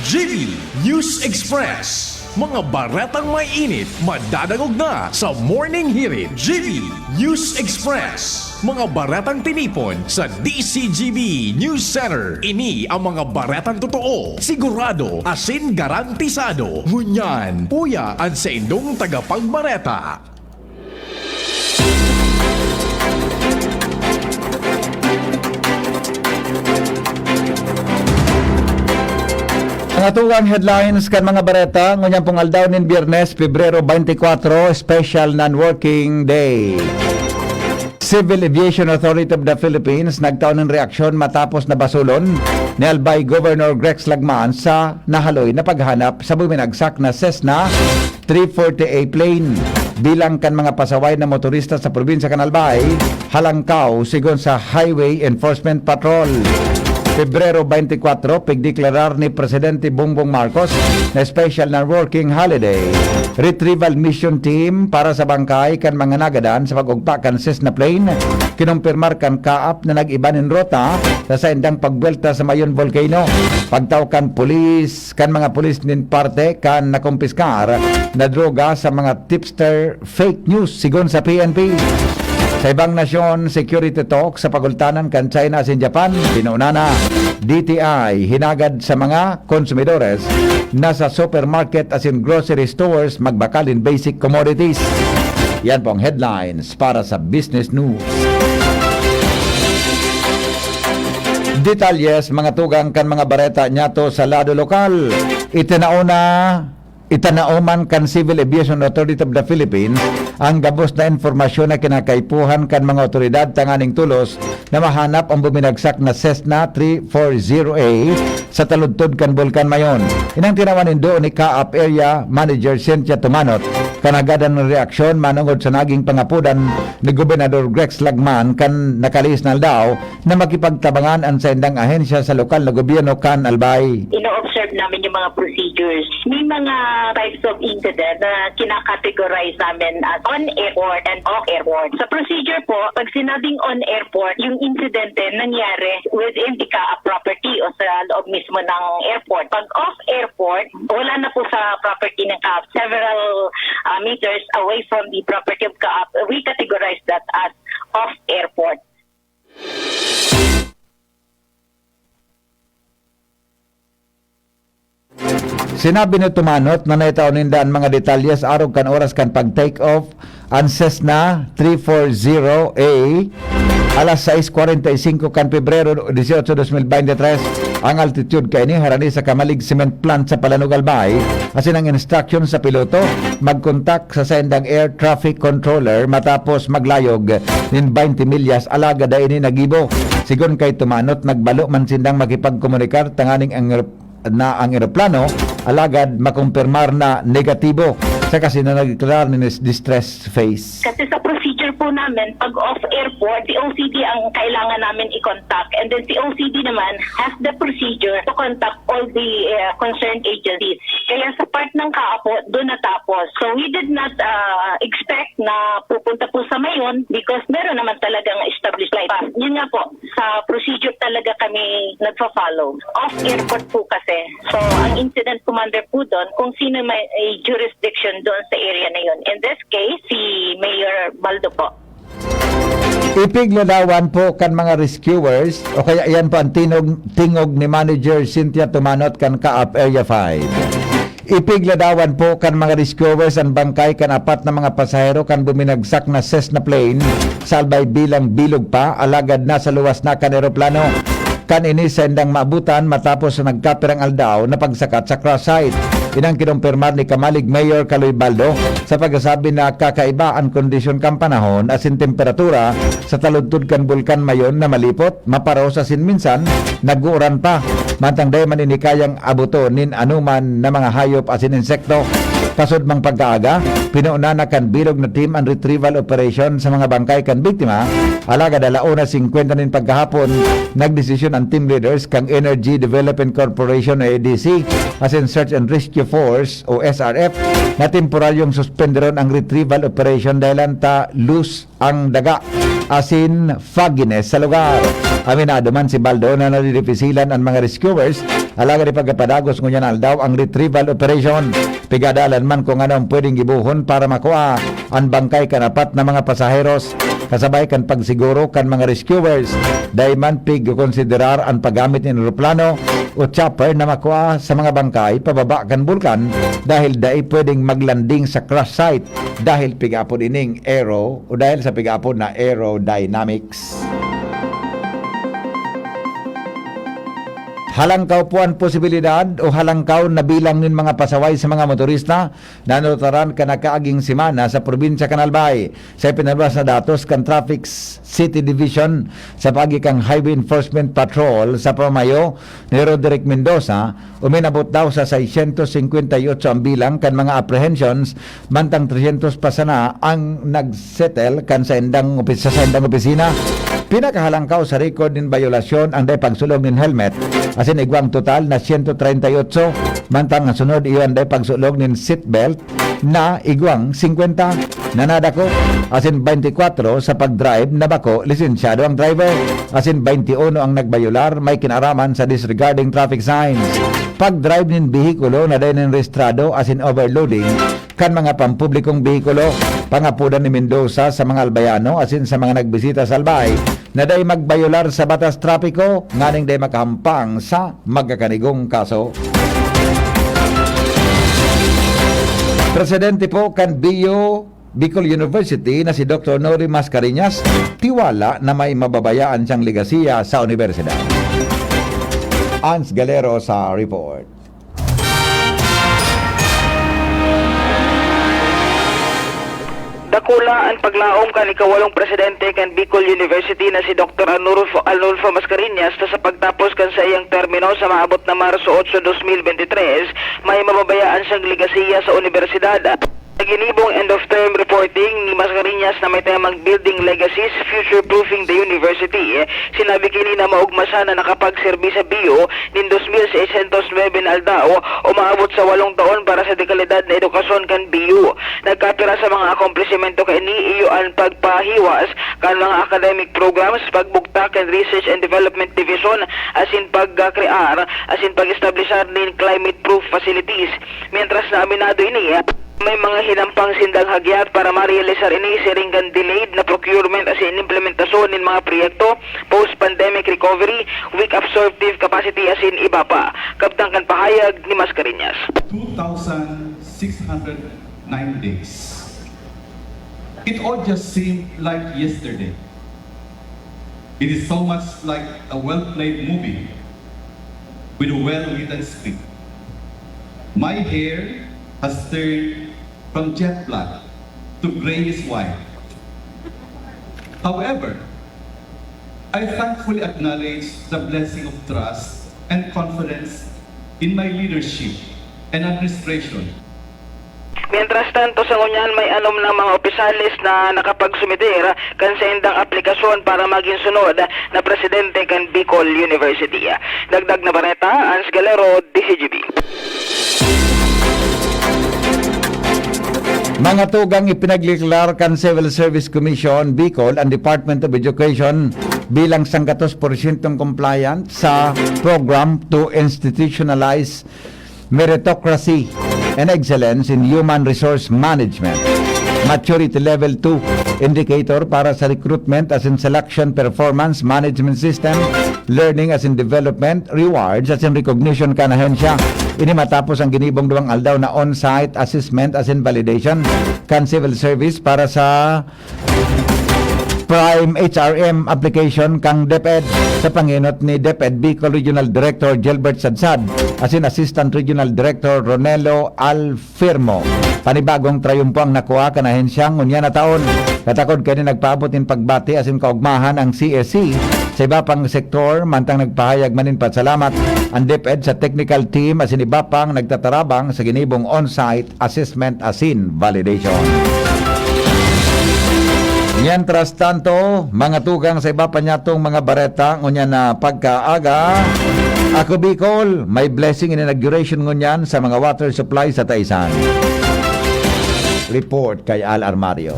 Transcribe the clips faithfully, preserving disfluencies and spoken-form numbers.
G B News Express. Mga baretang may init, madadangog na sa Morning Hirit. G B News Express. Mga baretang tinipon sa D C G B News Center. Ini ang mga baretang totoo, sigurado, asin garantisado. Ngunyan, uya an saindong tagapagbareta. Mga tugang headlines kan mga bareta, ngunyan pong aldaw nin Biyernes, Pebrero twenty-four, special non-working day. Civil Aviation Authority of the Philippines nagtao nin reaksyon matapos na basulon ni Albay Governor Grex Lagman sa nahaloy na paghanap sa buminagsak na Cessna three forty A plane. Bilang kan mga pasaway na motorista sa probinsya kan Albay, halangkaw, sigon sa Highway Enforcement Patrol. Pebrero twenty-four, pigdeklarar ni Presidente Bongbong Marcos na special na working holiday. Retrieval mission team para sa bangkay kan mga nagadan sa pag-ugpa kan Cessna plane. Kinumpirmar kan kaap na nag-iba nin rota sa saindang pagbwelta sa Mayon Volcano. Pagtaw kan pulis, kan mga pulis nin parte kan nakumpiskar na droga sa mga tipster fake news, sigon sa P N P. Sa ibang nasyon, security talk sa pagultanan kan China asin Japan, pinuuna na. D T I, hinagad sa mga konsumidores na sa supermarket asin grocery stores magbakal nin basic commodities. Yan po ang headlines para sa Business News. Detalye sa mga tugang kan mga bareta niyato sa lado lokal. Itinao na, itinao man kan Civil Aviation Authority of the Philippines ang gabos na impormasyon na kinakaipuhan kan mga otoridad tanganing tolos na mahanap ang buminagsak na Cessna three four zero A sa taludtod kan Bulkan Mayon. Inang tinawan nindo ni Kaap Area Manager Cynthia Tumanot kan nagadan ng reaksyon manungod sa naging pangapodan ni Gobernador Grex Lagman kan nakalihis na aldaw na makipagtabangan an saindang ahensya sa lokal na gobyerno kan Albay. Ino-observe namin yung mga procedures. May mga types of incident na kina-categorize namin as on airport and off airport. Sa procedure po, pag sinabing on airport, yung insidente nangyari within the CAAP property o sa loob mismo ng airport. Pag off airport, wala na po sa property ng CAAP. Several ah, meters away from the property of CAAP, we categorize that as off airport. Sinabi ni Tumanot na naitao ninda an mga detalye sa arog kan oras kan pag-take off an Cessna three four zero A alas sais kwarenta y singko kan Pebrero dieciocho, dos mil veintitrés. Ang altitude kaini harani sa Camalig Cement Plant sa Palanog, Albay, asin ang instruction sa piloto, magkontak sa saindang air traffic controller matapos maglayog nin twenty milyas, alagad dai ini nagibo. Sigon kay Tumanot, nagbalo man sindang makipagkomunikar tanganing ang na ang eroplano, alagad makumpirmar na negatibo, saka sinda nagdeklarar nin distress phase. Kasi sa procedure po namin, pag off airport, si O C D ang kailangan namin i-contact. And then si O C D naman has the procedure to contact all the uh, concerned agencies. Kaya sa part ng CAAP po, doon natapos. So we did not uh, expect na pupunta po sa Mayon because meron naman talagang established flight path. Yun nga po, sa procedure talaga kami nagfa-follow. Off airport po kasi. So, ang incident commander po doon, kung sino may jurisdiction doon sa area na yun. In this case, si Mayor Baldo po. Ipigladawan po kan mga rescuers, o kaya yan po ang tinog, tingog ni Manager Cynthia Tumanot kan CAAP Area five. Ipigladawan po kan mga rescuers an bangkay kan apat na mga pasahero kan buminagsak na Cessna plane sa Albay bilang bilog pa, alagad nasa luwas na kan eroplano. Kan ini saindang maabutan matapos sa nagkapirang aldaw na pagsakat sa crash site. Inang kinumpirmar ni Camalig Mayor Kaloy Baldo sa pagkasabi na kakaiba an kondisyon kan panahon asin temperatura sa taludtod kan Bulkan Mayon na malipot, maparos asin minsan nag-uuran pa. Mantang dai man ini kayang abuton nin anoman na mga hayop asin insekto. Pasud mang pagkaaga, pinuuna na kan bilog na team an retrieval operation sa mga bangkay kan biktima, alagad ala una singkwenta nin pagkahapon, nagdesisyon an team leaders kan Energy Development Corporation o E D C asin Search and Rescue Force o S R F na temporaryong suspenderon ang retrieval operation dahilan ta loose ang daga. asin fogginess sa lugar. Aminado man si Baldo na nadidipisilan an mga rescuers, alagad ipagkapadagos ngunyan na aldaw ang retrieval operation. Pigadalan man kung ano ang pwedeng gibohon para makua an bangkay kan apat na mga pasaheros, kasabay kan pagsiguro kan mga rescuers. Dai man pigkonsiderar an paggamit nin eroplano o chopper na makua sa mga bangkay pababa kan bulkan, dahil dai pwedeng maglanding sa crash site dahil pig-apod ining aero o dahil sa pig-apod na aerodynamics. Halangkaw po an posibilidad o halangkaw na bilang nin mga pasaway sa mga motorista na nalutaran kan nakaaging semana sa probinsya kan Albay. Sa ipinaluwas na datos kan Traffic City Division sa paagi kan Highway Enforcement Patrol sa pamayo ni Roderick Mendoza, uminabot daw sa seiscientos cincuenta y ocho ang bilang kan mga apprehensions, mantang trescientos pa sana ang nag-settle kan saindang opis-, sa saindang opisina. Pinakahalangkaw sa record nin bayolasyon ang dai pagsulog nin helmet, asin igwang total na siyento treinta y otso, mantang ang sunod iyo ang dai pagsulog nin seatbelt na igwang singkwenta na nadakop, asin baynte kwatro sa pag-drive na bako lisensyado ang driver, asin baynte uno ang nagbayolar may kinaraman sa disregarding traffic signs. Pag-drive nin behikulo na dai nin rehistrado asin overloading kan mga pampublikong behikulo. Pangapodan ni Mendoza sa mga Albayano asin sa mga nagbisita sa Albay na dai magbayolar sa batas trapiko nganing dai makahampang sa magkakanigong kaso. Presidente po kan B U Bicol University na si Doktor Nori Mascareñas, tiwala na may mababayaan siyang legasiya sa unibersidad. Ans Galero sa report. Dakula an paglaom kan ikawalong presidente kan Bicol University na si Doktor Arnulfo, Arnulfo Mascareñas na sa pagtapos kan saiyang termino sa maabot na Marso otso, dos mil bente tres, may mababayaan siyang legasiya sa unibersidad. Sa ginibong end-of-term reporting ni Mascareñas na may temang Building Legacies, Future-Proofing the University, sinabi kini na maogma siya na nakapagserbi sa B U nin dos mil seiscientos nuebe na aldaw, umaabot sa walong taon para sa dekalidad na edukasyon kan B U. Nagkapira sa mga akomplisimento kaini iyo an pagpahiwas kan mga academic programs, pagbugtak kan Research and Development Division, asin pagkakrear asin pag-establishar nin climate-proof facilities. Mientras na aminado ini, may mga hinampang sindang hagyat para marealisar ini, siring kan delayed na procurement asin implementasyon nin mga proyekto, post-pandemic recovery, weak absorptive capacity asin iba pa. Kabtang kan pahayag ni Mascareñas. Two thousand six hundred nine days. It all just seemed like yesterday. It is so much like a well-played movie with a well-written script. My hair has turned from jet black to grayish white. However, I thankfully acknowledge the blessing of trust and confidence in my leadership and administration. Mientras tanto, sa ngunyan, may anom na mga opisales na nakapagsumiter kan saindang aplikasyon para magin sunod na presidente kan Bicol University. Dagdag na bareta, Ans Galero, D Z G B. Mga tugang, ipinagdeklara kan Civil Service Commission Bicol ang Department of Education bilang sanggatos porsyentong compliant sa Program to Institutionalize Meritocracy and Excellence in Human Resource Management. Maturity Level two indicator para sa recruitment asin selection performance management system, learning asin development, rewards asin recognition kan ahensya. Ini matapos ang ginibong duwang aldaw na on-site assessment asin validation kan civil service para sa Prime H R M application kan DepEd sa pangenot ni DepEd Bicol Regional Director Gilbert Sadsad asin Assistant Regional Director Ronelo Alfermo. Panibagong trayumpo ang nakua kan ahensya ngunyan na taon. Katakod kaini nagpaabot nin pagbati asin kaogmahan ang C S C sa iba pang sektor, mantang nagpahayag man nin pasalamat ang DepEd sa technical team asin iba pang nagtatarabang sa ginibong on-site assessment asin validation. Mientras tanto, mga tugang, sa iba pa niyatong mga bareta, ngunyan na pagkaaga, Ako Bicol, may blessing in inauguration ngunyan sa mga water supply sa Taisan. Report kay Al Armario.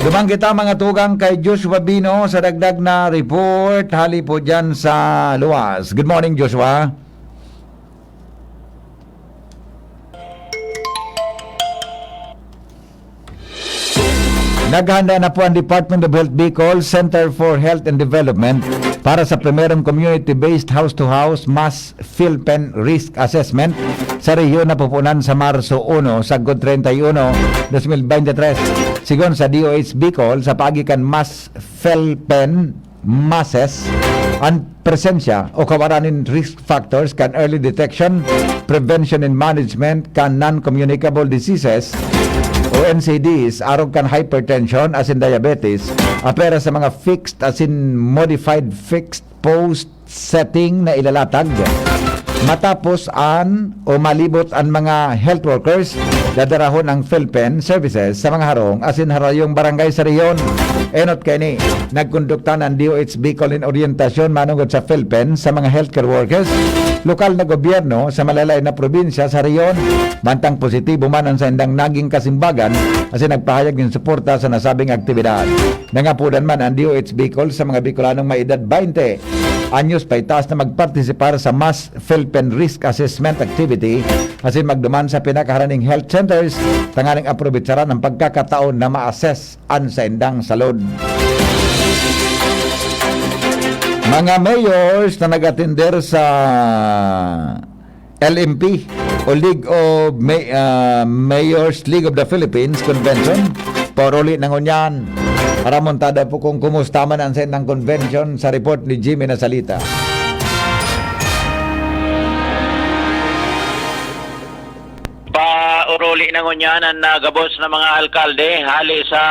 Duman kita, mga tugang, kay Joshua Bino sa dagdag na report hali po dyan sa luwas. Good morning, Joshua. Naghanda na po ang Department of Health Bicol Center for Health and Development para sa primerong community-based house-to-house mass PhilPEN risk assessment sa rehiyon na pupunan sa Marso uno sagkod treinta y uno, dos mil beintitres. Sigon sa D O H Bicol, sa paagi kan mass PhilPEN masses, an presensya o kawaran nin risk factors kan early detection, prevention and management kan non-communicable diseases o N C Ds, arog kan hypertension asin diabetes, apwera sa mga fixed asin modified fixed post setting na ilalatag. Matapos an o malibot an mga health workers, dadarahon ang PhilPEN services sa mga harong asin harayong barangay sa rehiyon. Enot kaini, nagkondukta an D O H Bicol nin oryentasyon manongod sa PhilPEN sa mga healthcare workers, lokal na gobyerno sa malalain na probinsya sa rehiyon. Mantang positibo man an saindang naging kasimbagan asin nagpahayag nin suporta sa nasabing aktibidad. Nangapodan man an D O H Bicol sa mga Bicolanong may edad baynte anyos paitaas na magpartisipar sa mass PhilPEN risk assessment activity asin magduman sa pinakaharaning health centers tanganing aprobetsaran ang pagkakataon na ma-assess an saindang salud. Mga mayors na nag-atender sa L M P o League of May-, ah, Mayors League of the Philippines Convention, pauruli na ngunyan. Aramon ta daw po kung kumusta man ang saindang convention sa report ni Jimmy Nasalita. Pauruli na ngunyan an, ah, gabos na mga alkalde hali sa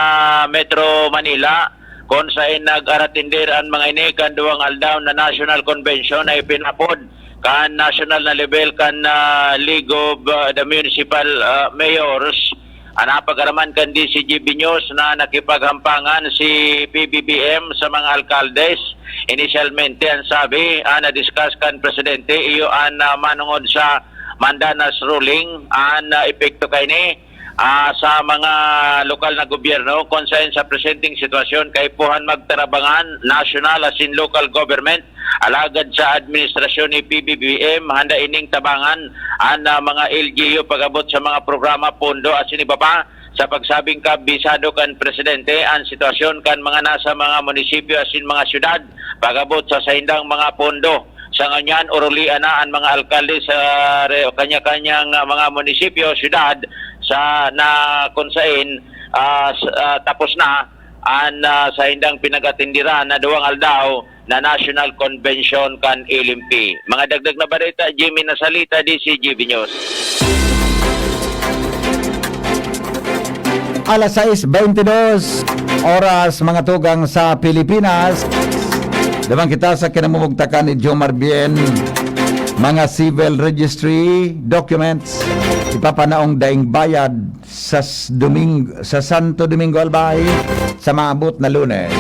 Metro Manila, kun saen nag-aratinder an mga ini kan duwang aldaw na National Convention na ipinapod kan national na level kan, ah, League of, ah, the Municipal, ah, Mayors. An napag-araman kan D C G B News na nakipaghampangan si P B B M sa mga alkaldes. Inisyalmente, an sabi, ah, na-discuss kan presidente, iyo an, ah, manongod sa mandanas ruling. An, ah, epekto kaini, ah, sa mga lokal na gobyerno, kun saen sa presenteng sitwasyon, kaipuhan magtarabangan, national asin local government, alagad sa administrasyon ni P B B M, handa ining tabangan an, ah, mga L G U pag-abot sa mga programa, pondo, asin iba pa. Sa pagsabing kabisado kan presidente an sitwasyon kan mga nasa mga munisipyo asin mga syudad pag-abot sa saindang mga pondo. Sa ngunyan, urulian na an mga alkalde sa re-, kanya-kanyang, ah, mga munisipyo, syudad, sa na kun saen, ah, s-, ah, tapos na an, ah, saindang pinag-atindiran na duwang aldaw na National Convention kan L M P. Mga dagdag na bareta, Jimmy Nasalita, D C G B News. Alas sais beintidos oras, mga tugang, sa Pilipinas. Duman kita sa kinamumugtakan ni Jomar Bien. Mga civil registry documents, ipapanaong daing bayad sa s-, Doming-, sa Santo Domingo, Albay, sa maabot na Lunes.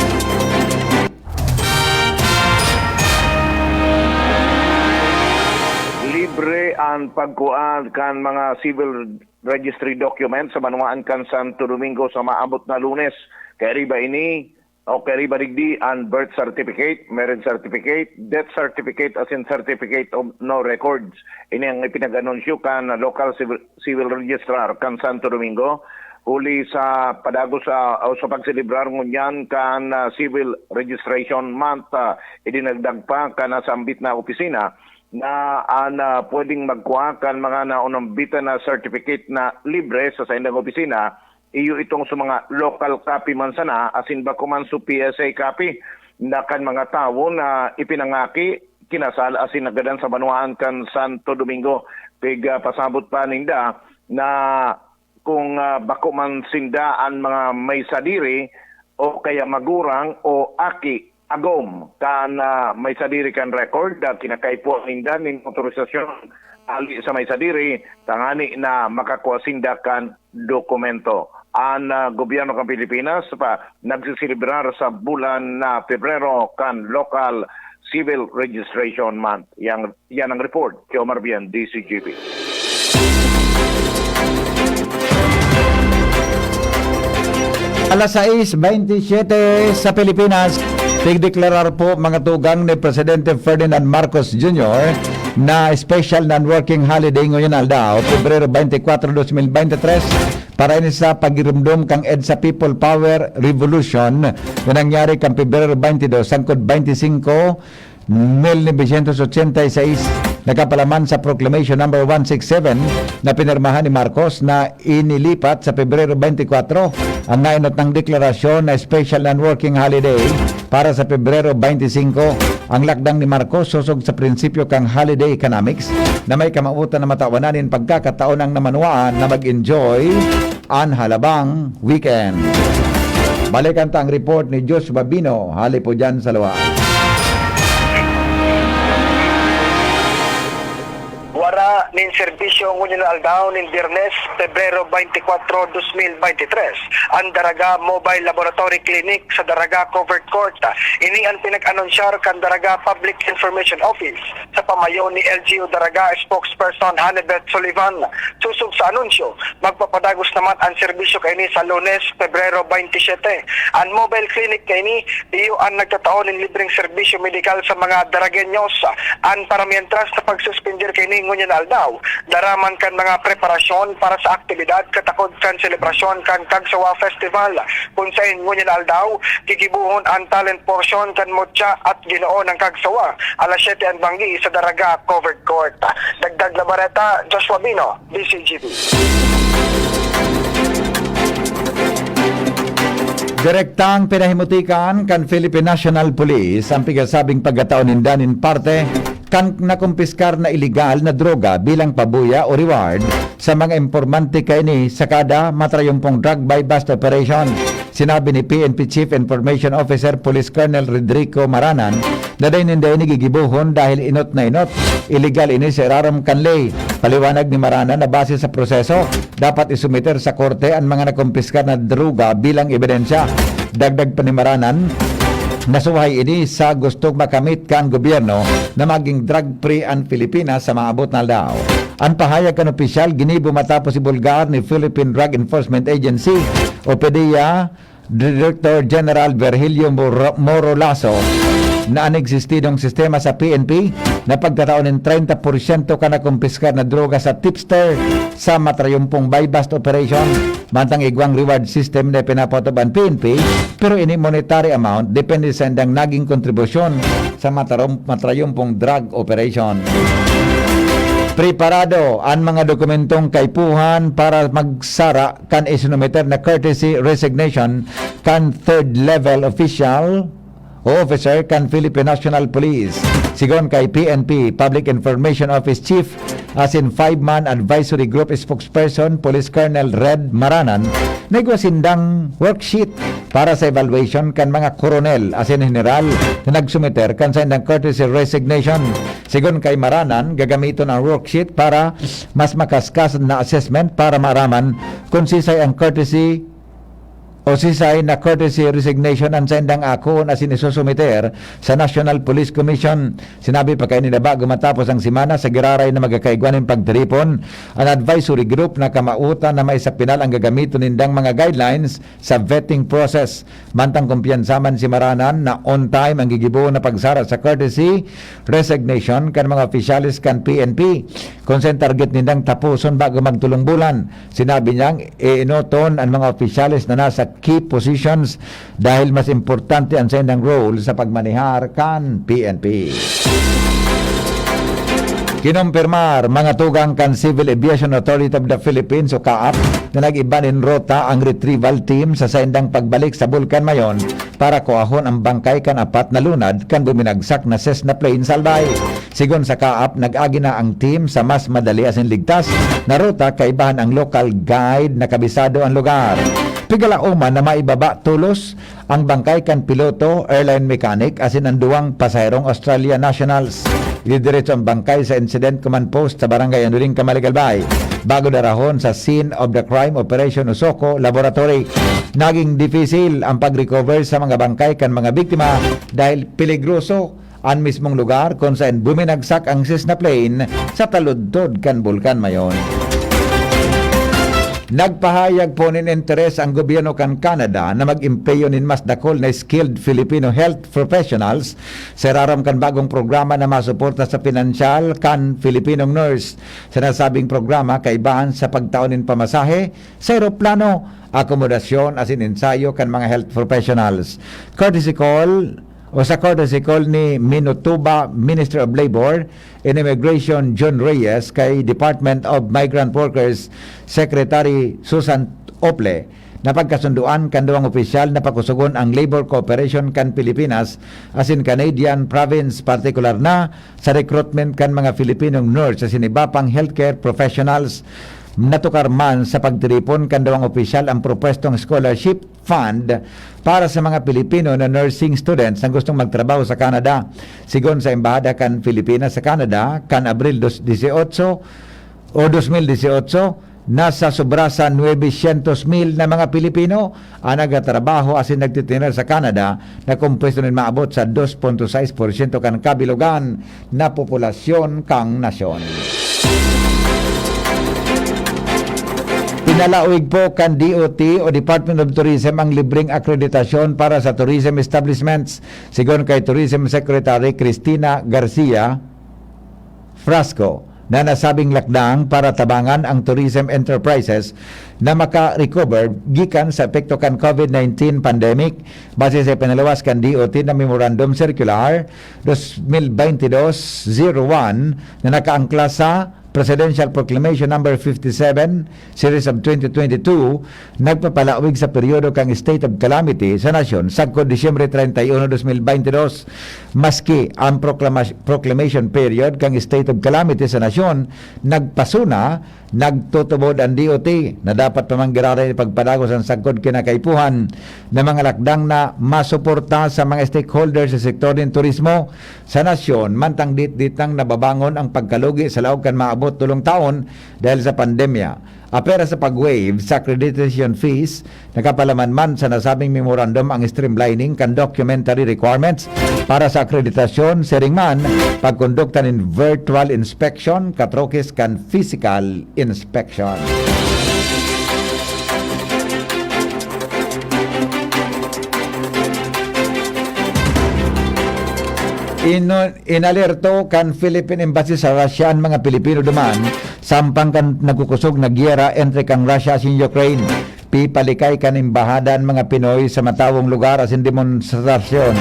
Libre an pagkua kan mga civil registry documents sa banwaan kan Santo Domingo sa maabot na Lunes. Kairiba ini, o kairiba digdi, an birth certificate, marriage certificate, death certificate, asin certificate of no records. Ini ang ipinag-anunsyo kan local civil, civil registrar kan Santo Domingo, huli sa padagos sa, o sa pagselebrar ngunyan kan, ah, Civil Registration Month. Ah, idinagdag pa kan nasambit na opisina na an, ah, pwedeng magkua kan mga naunambitan na certificate na libre sa saindang opisina, iyo itong sa mga local copy man sana asin bako man sa P S A copy na kan mga tawo na ipinangaki, kinasal asin nagadan sa banwaan kan Santo Domingo. Pig, ah, pasabot pa ninda na kung, ah, bako man sinda an mga may sadiri o kaya magurang o aki, agom kan, ah, may sadiri kan record, ah, kinakaipuhan ninda nin otorisasyon hali sa may sadiri tangani na makakua sinda kan dokumento. An, ah, gobyerno kan Pilipinas pa nagseselebrar sa bulan na Pebrero kan Local Civil Registration Month. Yang, yan ang report. Jomar Bien, D C G P. Alas sais bentisiete sa Pilipinas, tigdeklarar po, mga tugang, ni Presidente Ferdinand Marcos Junior na special non-working holiday ngunyan aldaw, Pebrero twenty-four, twenty twenty-three, para ini sa pagirumdom kan EDSA People Power Revolution na nangyari kan Pebrero twenty-two sangkod twenty-five, mil novecientos ochenta y seis, nakapalaman sa Proclamation Number one six seven na pinirmahan ni Marcos na inilipat sa Pebrero twenty-four ang naenot nang deklarasyon na special non-working holiday para sa Pebrero twenty-five. Ang lakdang ni Marcos sosog sa prinsipyo kan holiday economics na may kamawotan na matawanan nin pagkakataon ang namanwaan na mag-enjoy an halabang weekend. Balikan ta ang report ni Josh Babino, hali po dyan sa luwa. Wara nin serbisyo ngunyan na aldaw nin Biyernes, Pebrero twenty-four, twenty twenty-three, an Daraga Mobile Laboratory Clinic sa Daraga Covered Court. Ini an pinag-anunsyar kan Daraga Public Information Office sa pamayo ni L G U Daraga spokesperson Hanibeth Sullivan. Sosog sa anunsyo, magpapadagos naman an serbisyo kaini sa Lunes, Pebrero twenty-seven. An mobile clinic kaini, iyo an nagtatao nin libreng serbisyo medikal sa mga Daragueños. An paramientras na pagsuspender kaini ngunyan na aldaw, dara man kan mga preparasyon para sa aktibidad katakod kan selebrasyon kan Kagsawa Festival, kun saen ngunyan na aldaw, gigibohon an talent portion kan Mutya at Ginoo ng Kagsawa, alas siyete an banggi sa Daraga Covered Court. Dagdag na bareta, Joshua Bino, D C G B. Direktang pinahimutikan kan Philippine National Police ang pigasabing pagkatao ninda nin parte kan nakumpiskar na iligal na droga bilang pabuya o reward sa mga impormante kaini sa kada matrayumpong drug buy-bust operation. Sinabi ni P N P Chief Information Officer Police Colonel Rodrigo Maranan na dai ninda ini gigibohon dahil enot na enot, iligal ini sa irarom kan ley. Paliwanag ni Maranan na base sa proseso, dapat isumiter sa korte an mga nakumpiskar na droga bilang ebidensya. Dagdag pa ni Maranan, nasuhay ini sa gustong makamit kan gobyerno na maging drug-free an Pilipinas sa maabot na aldaw. An pahayag kan opisyal ginibo matapos ibulgar ni Philippine Drug Enforcement Agency o PDEA Director General Virgilio Moro-, Moro Lasso na an existidong sistema sa P N P na pagtatao nin treinta por ciento kan nakumpiskar na droga sa tipster sa matrayumpong buy-bust operation. Mantang igwang reward system na pinapatupad an P N P, pero ini monetary amount depende sa indang naging kontribusyon sa matarom-, matrayumpong drug operation. Preparado an mga dokumentong kaipuhan para magsara kan isinumiter na courtesy resignation kan third level official o officer kan Philippine National Police. Sigon kay P N P Public Information Office Chief asin five-man advisory group spokesperson Police Colonel Red Maranan, naigwa sindang worksheet para sa evaluation kan mga koronel asin heneral na nagsumiter kan saindang courtesy resignation. Sigon kay Maranan, gagamiton ang worksheet para mas makaskas na assessment para maaraman kun sisay ang courtesy o sisay na courtesy resignation an saindang akoon asin isusumiter sa National Police Commission. Sinabi pa kaini na bago matapos ang semana sa giraray na magkakaigwa nin pagtiripon an advisory group na kamawotan na may sa pinal ang gagamiton nindang mga guidelines sa vetting process. Mantang kumpiyansa man si Maranan na on time ang gigibo na pagsara sa courtesy resignation kan mga opisyales kan P N P. Kun sa target nindang taposon bago magtulong bulan, sinabi niyang iinoton an mga opisyales na nasa key positions dahil mas importante an saindang role sa pagmanehar kan P N P. Kinumpirmar, mga tugang, kan Civil Aviation Authority of the Philippines o CAAP na nag-iba nin ruta ang retrieval team sa saindang pagbalik sa Bulkan Mayon para kuahon ang bangkay kan apat na lunad kan buminagsak na Cessna plane sa Albay. Sigon sa CAAP, nag-agi na ang team sa mas madali asin ligtas na ruta kaibahan ang local guide na kabisado ang lugar. Pigalaoman na maibaba tolos ang bangkay kan piloto, airline mechanic, asin an duwang pasaherong Australia nationals. Ididiretso an bangkay sa Incident Command Post sa Barangay Anuling, Camalig, Albay, bago darahon sa Scene of the Crime Operation o SOCO Laboratory. Naging dipisil ang pag-recover sa mga bangkay kan mga biktima dahil peligroso an mismong lugar kun saen buminagsak ang Cessna plane sa taludtod kan Bulkan Mayon. Nagpahayag po nin interes ang gobyerno kan Canada na mag-empleo nin mas dakul na skilled Filipino health professionals sa irarom kan bagong programa na masuporta sa pinansyal kan Filipinong nurse. Sa nasabing programa, kaibahan sa pagtao nin pamasahe sa eroplano, akomodasyon asin ensayo kan mga health professionals. Courtesy call o sa courtesy call ni Minutuba, Minister of Labor and Immigration John Reyes kay Department of Migrant Workers Secretary Susan Ople, napagkasundoan kan duwang opisyal na pakusogon ang labor cooperation kan Pilipinas asin Canadian province, partikular na sa recruitment kan mga Filipinong nurse asin iba pang healthcare professionals. Natukar man sa pagtiripon kan duwang opisyal ang propwestong scholarship fund para sa mga Pilipino na nursing students na gustong magtrabaho sa Canada. Sigon sa Embahada kan Pilipinas sa Canada, kan Abril dos, dieciocho o dos mil dieciocho, nasa sobra sa nuebe syentos mil na mga Pilipino ang nagtatrabaho asin nagtitiner sa Canada, na kompwesto nin maabot sa dos punto sais porsyento kan kabilogan na populasyon kan nasyon. Pinalawig po kan D O T o Department of Tourism ang libreng akreditasyon para sa tourism establishments, sigon kay Tourism Secretary Cristina Garcia Frasco, na nasabing lakdang para tabangan ang tourism enterprises na maka-recover gikan sa epekto kan COVID nineteen pandemic, base sa ipinaluwas kan D O T na Memorandum Circular twenty twenty-two oh one na nakaangkla sa Presidential Proclamation Number fifty-seven, Series of twenty twenty-two, nagpapalawig sa peryodo kan State of Calamity sa nasyon sagkod Disyembre treinta y uno, dos mil veintidós. Maski ang proklama-, proclamation period kan State of Calamity sa nasyon nagpasuna, nagtutubod ang D O T na dapat pa man giraray ipagpadagos ang sagkod kinakaipuhan na mga lakdang na masuporta sa mga stakeholders sa sektor nin turismo sa nasyon, mantang ditdit nang nababangon ang pagkalugi sa laog kan maabot tolong taon dahil sa pandemya. Apwera sa pag-waive sa accreditation fees, nakapalaman man sa nasabing memorandum ang streamlining kan documentary requirements para sa akreditasyon, siring man pagkondukta nin virtual inspection, katrokis kan physical inspection. Ino-, inalerto kan Philippine Embassy sa Russia an mga Pilipino duman, sampang kan nagkukosog na giyera entre kan Russia asin Ukraine. Pipalikay kan embahada an mga Pinoy sa matawong lugar asin demonstrasyon.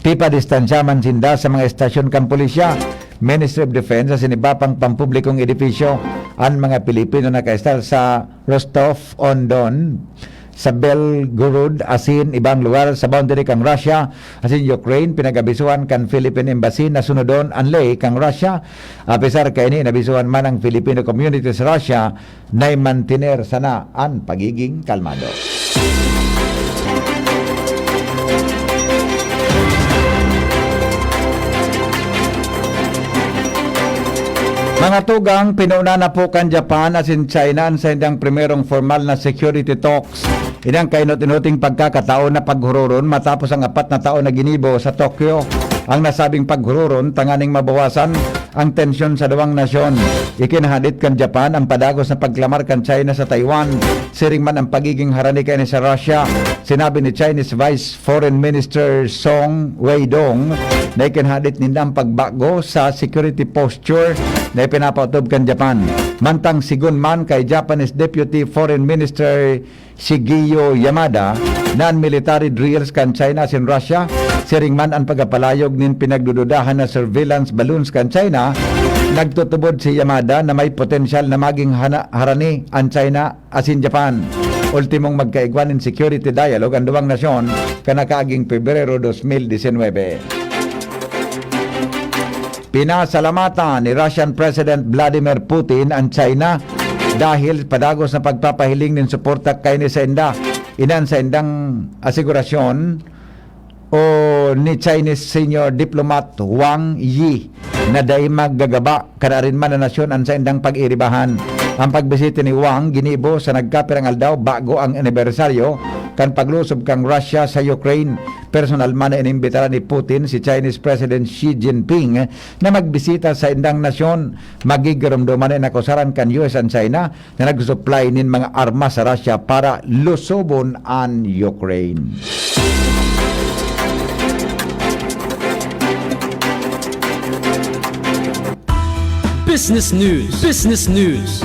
Pipadistansya man sinda sa mga estasyon kan pulisya, Ministry of Defense asin iba pang pampublikong edipisyo. An mga Pilipino nakaestar sa Rostov-on-Don, sa Belgorod asin ibang lugar sa boundary kan Russia asin Ukraine, pinag-abisuhan kan Philippine Embassy na sunodon an ley kan Russia. Apesar kaini, inabisuhan man ang Filipino community sa Russia na i-mantener sana an pagiging kalmado. Mga tugang, pinuna na po kan Japan asin China an saindang primerong formal na security talks. Ini an kainot-inoting pagkakataon na paghuroron matapos ang apat na taon na ginibo sa Tokyo. Ang nasabing paghuroron tanganing mabawasan ang tensyon sa duwang nasyon. Ikinahadit kan Japan ang padagos na pagklamar kan China sa Taiwan, siring man ang pagiging harani kaini sa Russia. Sinabi ni Chinese Vice Foreign Minister Song Weidong na ikinahadit ninda ang pagbago sa security posture na ipinapaotob kan Japan. Mantang sigon man kay Japanese Deputy Foreign Minister Shigeo Yamada na an military drills kan China asin Russia, siring man an pagkapalayog nin pinagdududahan na surveillance balloons kan China, nagtutubod si Yamada na may potensyal na maging hana-, harani an China asin Japan. Ultimong magkaigwa nin security dialogue an duwang nasyon kan nakaaging Pebrero dos mil disinwebe. Pinasalamatan ni Russian President Vladimir Putin an China dahil padagos na pagpapahiling nin suporta kaini sainda. Ini an saindang asigurasyon o ni Chinese senior diplomat Wang Yi na dai maggagaba kan arin man na nasyon an saindang pag-iribahan. Ang pagbisita ni Wang ginibo sa nagkapirang aldaw bago ang anibersaryo kan paglusob kan Russia sa Ukraine. Personal man na inimbitaran ni Putin si Chinese President Xi Jinping na magbisita sa indang nasyon. Magigiromdoman na inakusaran kan U S an China na nagsusupply nin mga armas sa Russia para lusobon an Ukraine. Business News. Business News.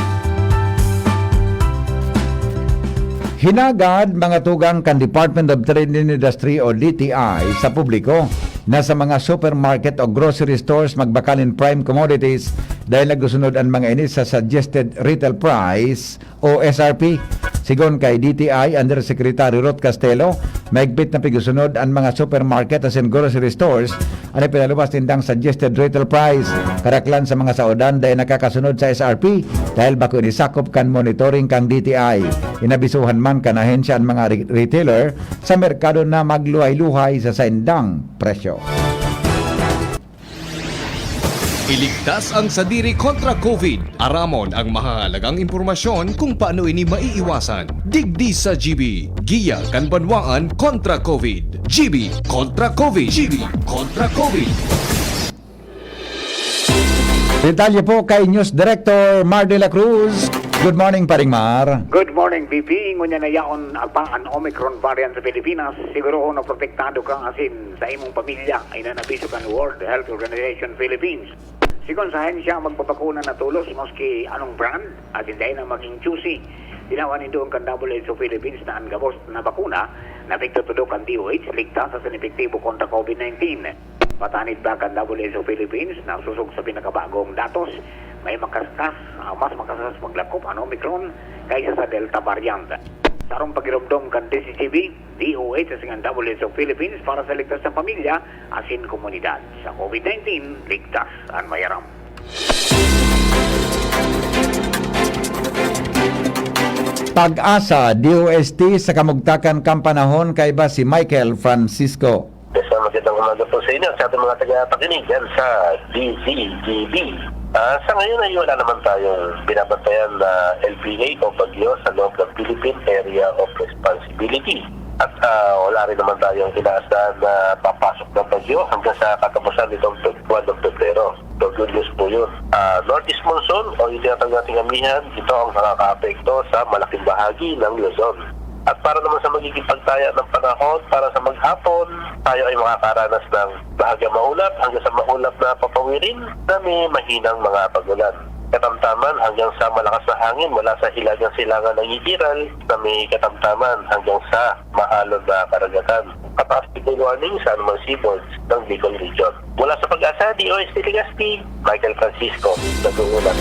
Hinagad mga tugang kan Department of Trade and Industry o D T I sa publiko na sa mga supermarket o grocery stores magbakal nin prime commodities dahil nagusunod an mga ini sa suggested retail price o S R P. Sigon kay D T I Undersecretary Ruth Castelo, mahigpit na pigusunod an mga supermarket asin grocery stores an ipinaluwas nindang suggested retail price. Kadaklan sa mga saodan dai nakakasunod sa S R P dahil bako ini sakop kan monitoring kan D T I. Inabisuhan man kan ahensya an mga re-, retailer sa merkado na magluhay-luhay sa saindang presyo. Iligtas ang sadiri kontra COVID. Aramon ang mahahalagang impormasyon kung paano ini maiiwasan. Digdi sa G B, Giya kan Banwaan kontra COVID. G B kontra COVID. G B kontra COVID. Detalye po kay News Director Mar de la Cruz. Good morning, Paring Mar. Good morning, V P. Ngunyan na yaon pa an Omicron variant sa Pilipinas. Siguro na protektado ka asin sa imong pamilya, inanabiso kan World Health Organization Philippines. Sigon sa ahensya, magbabakuna na tolos maski anong brand, asin dai na maging choosy. Tinawan nindo kan W H O Philippines na an gabos na bakuna na pigtutudok kan D O H, ligtas asin epektibo kontra COVID nineteen. Patanid pa kan W H O Philippines na sosog sa pinakabagong datos, may makaskas, ah, mas makaskas maglakop an Omicron kaysa sa Delta variant. Sa sarong pagiromdom kan D C G B, D O H asin an W H O Philippines para sa ligtas na pamilya asin komunidad. Sa COVID nineteen, ligtas an mayaram. Pag-asa, D O S T sa kamugtakan kan panahon, kaiba si Michael Francisco. Yes, sir. Magandang umaga po sa inyo, sa ating mga tagapakinig dyan sa D Z G B. Ah, sa ngayon ay wala naman tayong binabantayan na L P A o bagyo sa loob ng Philippine Area of Responsibility. At, ah, wala rin naman tayong inaasahan na papasok na bagyo hanggang sa katapusan nitong Feb-, buwan ng Pebrero. So, good news po yun. Ah, northeast monsoon o yung tinatawag nating amihan, ito ang nakakaapekto sa malaking bahagi ng Luzon. At para naman sa magiging pagtaya ng panahon, para sa maghapon, tayo ay makakaranas ng bahagyang maulap hanggang sa maulap na papawirin na may mahinang mga pag-ulan. Katamtaman hanggang sa malakas na hangin mula sa hilagang silangan ng Igiral na may katamtaman hanggang sa maalon na karagatan. Kataas degree warning sa anumang seaboard ng Bicol Region. Mula sa Pag-asa, D O S T Legazpi, Michael Francisco, nag-uulat.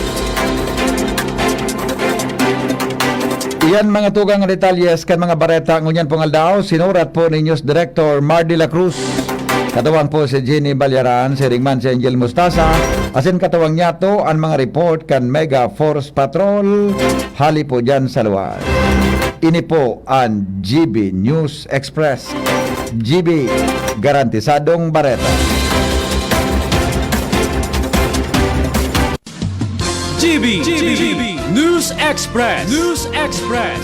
Iyan mga tugang detalyes kan mga bareta ngunyan pong aldaw, sinurat po ni News Director Mar de la Cruz. Katuwang po si Jenny Balyaran, siring man si Angel Mustasa, asin katuwang niya to an mga report kan Mega Force Patrol, hali po dyan sa luwas. Ini po an G B News Express. G B, garantisadong bareta. G B, G B, News Express. News Express.